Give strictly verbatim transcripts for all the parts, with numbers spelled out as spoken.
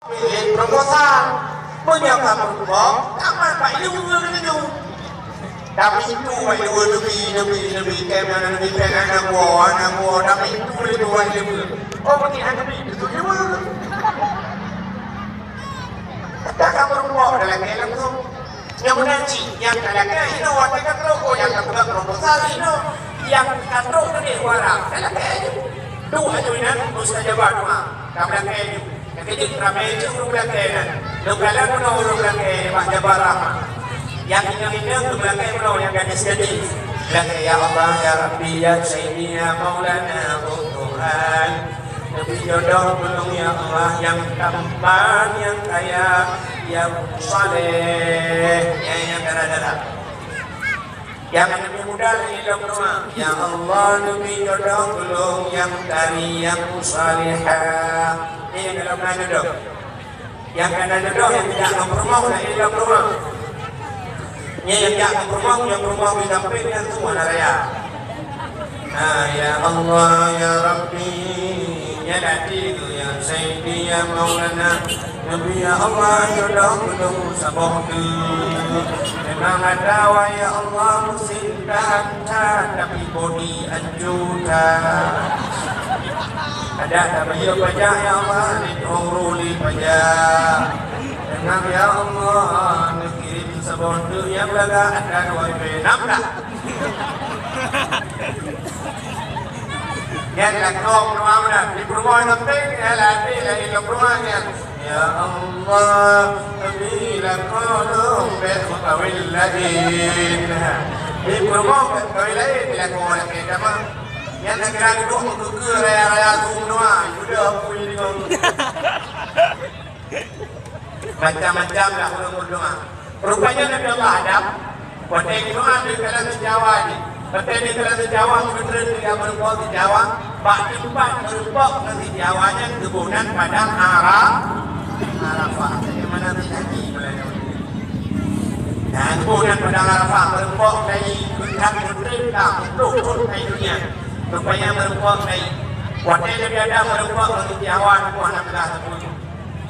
Proposal. Meunyoe ka meurumpok, tamat bak ileumèe keunoe. Tapi itu bak ileumèe neubi, neubi, neubi, tem, neubi, tem, aneuk buah, aneuk buah, tapi itu boleh buat ileumèe. Oh, bagi aneuk bi, itu ileumèe. Dah ka meurumpok, dah lagèe langsung. Nyang meunan cit, nyang ka lakèe inoe watèe ka trok, oh, nyang ka peugah proposal inoe, nyang ka trok keudéh u Arab, ka lakèe aju. Duek aju inan mustajabah doa, ka lakèe aju. Nyang keujeuet ramè jeuet ureueng lakèe nyan. Lôn kalon bunoe ureueng lakèe bak Jabal Rahmah. Nyang inong-inong lôn lakèe bunoe nyang gadis-gadis. Lakèe, "Ya Allah, ya Rabbi, ya Sayyidi, ya Maulana, oh Tuhan." Neubi jodoh keu lôn, ya Allah, nyang tampan, nyang kaya, nyang saleh. Ya, ya, dara-dara. Nyang leubeh muda lagi lôn doa. Ya Allah, neubi jodoh keu lôn nyang tari, nyang salihah. Ni dalam doa jodoh. Nyang ka na jodoh nyang jak ngon peurumoh na ilôn peurumoh. Nyan nyang jak ngon peurumoh, nyang peurumoh di sampéng nyan tuha na raya. Ha, ya Allah, ya Rabbi, ya Latif, ya Sayyidi, ya Maulana, Nabi, ya Allah, jodoh keu lôn saboh teuk. Memang ada wa ya Allah, mesin that, tapi bodi ancu that. Ada tak bayar pajak, ya Allah, ni tong ruli pajak. Tenang, ya Allah, neukirim saboh teuk nyang lagak ada dua ribu enam belas. Nyan lakoe peurumoh meunan, di peurumoh sampéng, ya, lati lagi ke peurumoh nyan. Ya Allah, bila kolong bèk meukawen laén. Di peurumoh bèk meukawen laén, bila kolong bèk meukawen laén. Nyan segera duduk meukeue raya-raya tu meunoe, sudah pui deungon. Macam-macam lah ureueng meudoa. Rupanya Nabi Allah Adam, watèe meudoa di dalam seujawa jih. Watèe di dalam seujawa, keudroe di dalam seujawa, bak teumpat meurumpok ngon seujawa nyan keubunan padang Ara-, Arafah. Di mana terjadi mulai. Nah, keubunan padang Arafah, meurumpok dari keudroe ka, ploh thôn dari dunia. Rupanya meurumpok dari. Watèe Nabi Adam meurumpok ngon seujawa, buah Nabi Allah.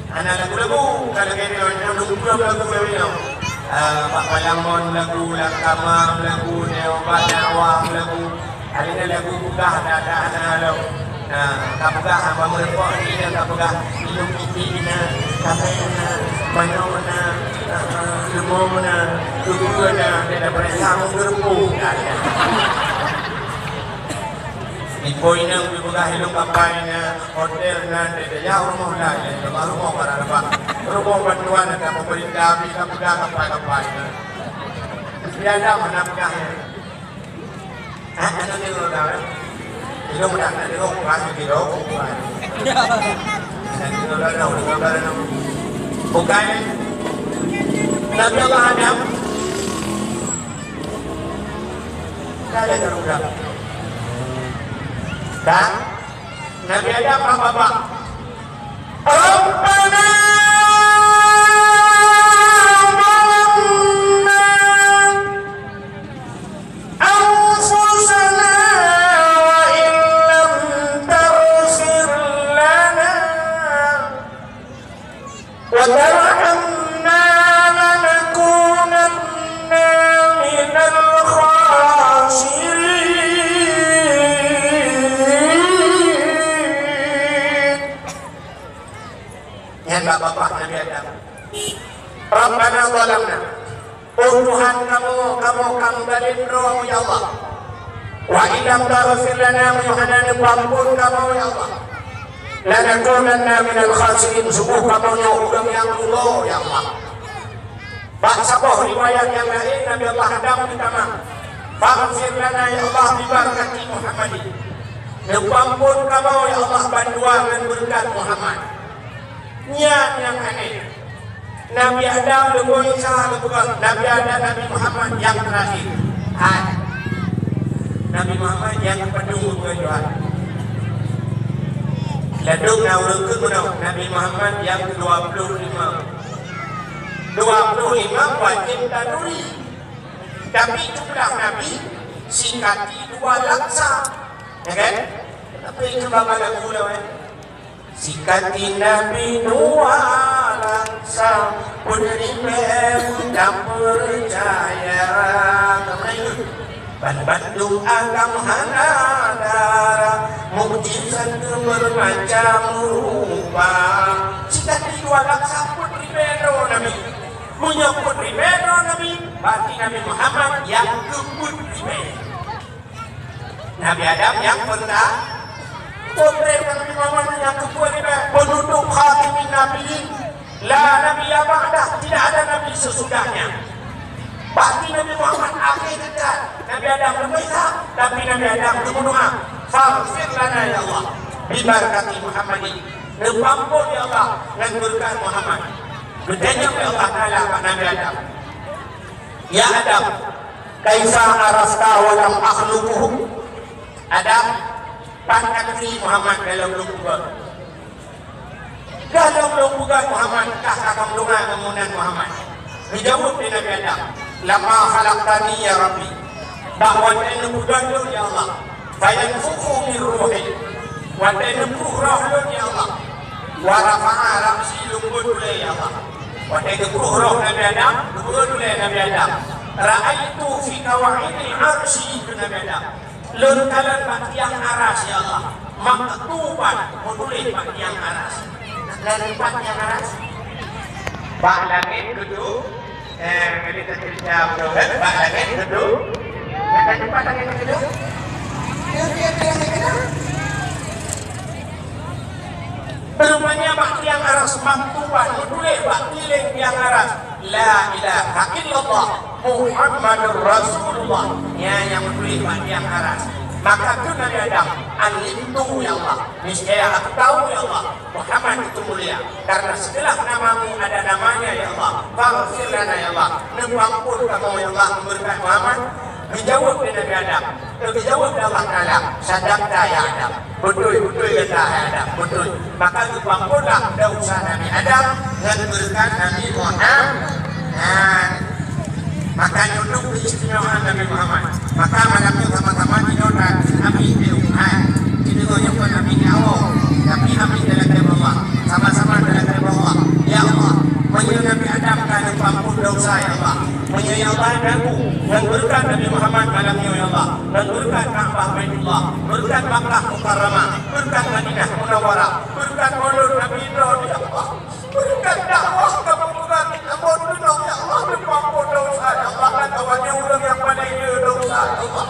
Hana lagu-lagu, ka lagèe nyoe, nyoe lôn peugah lagu lagèe nyoe. Ah, bak Palamon lagu, lam kama lagu, nyoe bak dakwah lagu. Kali nyan lagu peugah dah, dah hana lom. Nah, ka peugah haba meureumpok ni, ka peugah ilong piti na, kaméng na, manyong na, ah, ah, leumô na, keubeuet na, dan peurasaan meugeureumpôh. Dah, dah. Ipo inong jipeugah ilong kapai na, hotel na, teuh ya rumoh na, ya rumoh barang leubah. Rumoh bantuan ada pemerintah, bisa peugah kapai-kapai na. Tapi ada mana peugah ya? Hah, ada ni lo dah. Ilong dah, ada ilong, bukan ilong, bukan. Ada ni lo dah, lo dah, lo dah. Bukan. Nabi Allah Adam. Ka lheueh ka rudap. Ka? Nabi Adam bak babah. Rabbana zalamna anfusana wa in lam taghfir lana وترحمنا لنكونن من الخاسرين. Nyan bak babah Nabi Adam. Rabbana zalamna. Oh Tuhan kamoe, kamoe ka meuzalim droe, ya Allah. Wa illam taghfir lana, meunyoe hana neupeuamphon kamoe, ya Allah. Lanakunanna minal khasirin, sungguh kamoe nyoe ureueng nyang rugoe, ya Allah. Bak saboh riwayat nyang laén, Nabi Allah Adam geutamah, "Faghfir lana, ya Allah, bibarakati Muhammadin." Neupeuamphon kamoe, ya Allah, bandua ngon beureukat Muhammad. Nyan nyang aneh. Nabi Adam leubeh Isa leubeh Nabi Adam, Nabi Muhammad nyang teurakhir. Hai. Nabi Muhammad nyang padum leubeh Tuhan. Ladôm na ureueng kheun meunoe, Nabi Muhammad nyang keudua ploh limong. Dua ploh limong wajéb tanuri. Tapi jumlah nabi sikati dua laksa. Ya kan? Tapi itu bak lagu lah, eh. Sikati Nabi Nuh Peuneuribée dan peucaya keunoe, ban bandum agam hana dara, mukjizat keu meumacam rupa. Sikateuk dua laksa peuet ribée droe Nabi. Meunyoe peuet ribée droe Nabi, berarti Nabi Muhammad nyang keupeuet ribée. Nabi Adam nyang peurta-, peurtama Nabi Muhammad nyang keupeuet ribée, penutup khatamin nabiyyin. La nabiyya ba'dah, tidak ada nabi sesudahnya. Pasti Nabi Muhammad akhé keukat, Nabi Adam leubeh that, tapi Nabi Adam geumeudoá, "Faghfir lana ya Allah, bi barakati Muhammadin." Neupeuampôn ya Allah ngon beureukat Muhammad. Geutanyong lé Allah Taala bak Nabi Adam, "Ya Adam, kaifa arafta wa lam akhluquhu?" Adam, pat ka neukiri Muhammad dalam lôn peugah? Dalam lôn peugah Muhammad, kah ka kamoe deungoe ngon meunan Muhammad? Geujaweueb lé Nabi Adam, "Lama khalaqtani ya Rabbi." Bak watée neupeugah lôn ya Allah, "Fayanfukhu min ruhi." Watée neupruh roh lôn ya Allah. "Wa rafa'a ra'si," lôn beuet ulée ya Allah. Watée geupruh roh Nabi Adam, geupeuet ulée Nabi Adam. "Ra'aitu fi qawaidil arsy," kheun Nabi Adam. Lôn kalon bak tiang aras ya Allah. "Maktuban," meutuléh bak tiang aras. Lôn kalon bak tiang aras. Bak langét keudua, eh, ini tercerita betul kan? Bak langét keudua. Nak tempat langét keudua? Rupanya bak tiang aras maktuban, meutuléh bak tiléng tiang aras, "La ilaha illallah Muhammadur Rasulullah." Nyan nyang meutuléh bak tiang aras. Maka kheun Nabi Adam, "Alimtu ya Allah, niscaya aku tahu ya Allah, Muhammad itu mulia. Karena setelah namamu ada namanya ya Allah. Faghfir lana ya Allah. Neupeuampôn kamoe ya Allah, beureukat Muhammad." Geujaweueb lé Nabi Adam. Geujaweueb lé Allah Taala, "Sadaqta ya Adam." Beutôi, beutôi gata hai Adam, beutôi. Maka geupeuampônlah desya Nabi Adam ngon beureukat Nabi Muhammad. Nah, maka nyoe keistimewaan Nabi Muhammad. Maka malam nyoe sama-sama jinoe takheun amin di Tuhan. Jadi nyoe bukan amin di awak, tapi amin dalam nama Allah. Sama-sama dalam nama Allah. Ya Allah, meunyoe Nabi Adam ka neupeuampôn desya, ya Allah. Meunyoe ya Allah, dan ngon beureukat Nabi Muhammad malam nyoe, ya Allah. Ngon beureukat Ka'bah Baitullah, beureukat Makkah Mukarramah, beureukat Madinah Munawwarah, beureukat Maulud Nabi Ibrahim, ya Allah. Beureukat dakwah kamoe peugah, kamoe tunong, ya Allah, neupeuampôn desya, ya Allah, dan kamoe nyoe ureueng nyang paleng le desya, ya Allah.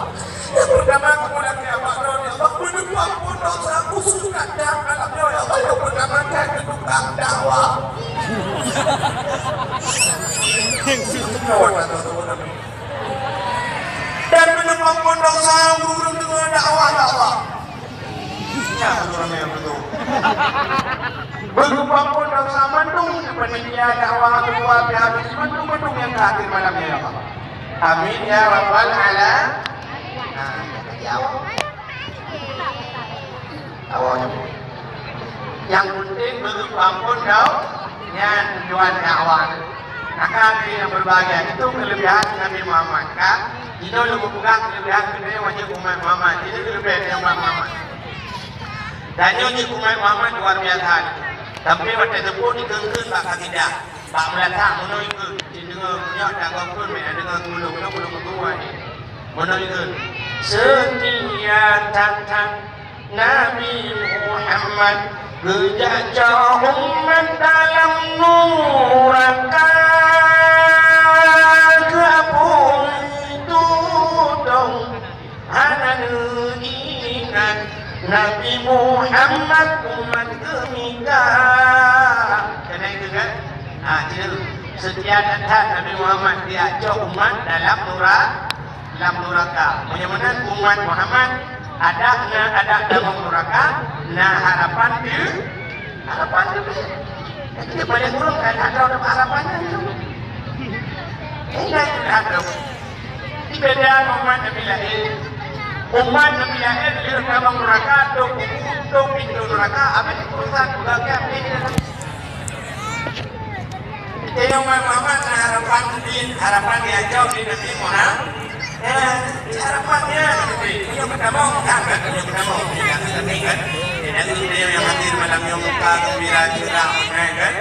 Nyang peurtama kamoe lakée abang droe, ya Allah, neupeuampôn desya khusus kat malam nyoe, ya Allah, nyang peurtama kat keu tukang dakwah. Kawan atau teman. Dan meunyoe pun desya ureueng deungon dakwah, dakwah. Nyan ureueng nyang beutôi. Beureumpang pun desya mandum panitia dakwah, ketua P H B, mandum-mandum nyang ka hadir malam nyoe, ya Allah. Amin ya rabbal alamin. Nah, ya Allah. Awaknyan. Nyang penting beureumpang pun tau, nyan tujuan dakwah. Maka hadirin yang berbahagia, itu kelebihan Nabi Muhammad, kan? Jinoe lôn peugah kelebihan keunoe wajéb umat Muhammad. Ini kelebihan umat Muhammad. Dan nyoe jeuet umat Muhammad luar biasa. Sampai watée teupeu dikeun-keun bak kasidah. Bak meulatak meunoe ikheun, cit deungoe meunyoe tagoe kheun, meunan deungoe keu ulôn, ulôn, ulôn meutuwah nyoe. Meunoe ikheun, seutia that-that Nabi Muhammad geujak cok umat dalam nuraka keu apui tudong. Hana neuingat Nabi Muhammad umat geumita. Keuneuk kan? Ha, cit. Seutia that-that Nabi Muhammad geujak cok umat dalam nura-, dalam nuraka. Meunyoe meunan umat Muhammad adak na, adak dalam nuraka, na harapan di Harapan leubeh. Jadi, paléng ureueng kan ada dapat harapan nyan tu. Ingat tu dah tu. Di beda umat Nabi laén. Umat Nabi laén, di dalam nuraka, tu kubu, tu pintu nuraka, habis urusan keluarga, habis. Di umat Muhammad, harapan di, harapan diajar di Nabi Muhammad. Ya, harapan dia, yang pertama, yang pertama, yang pertama, kan? Jadi, dia yang hadir malam yang muka gembira, cerah, kan?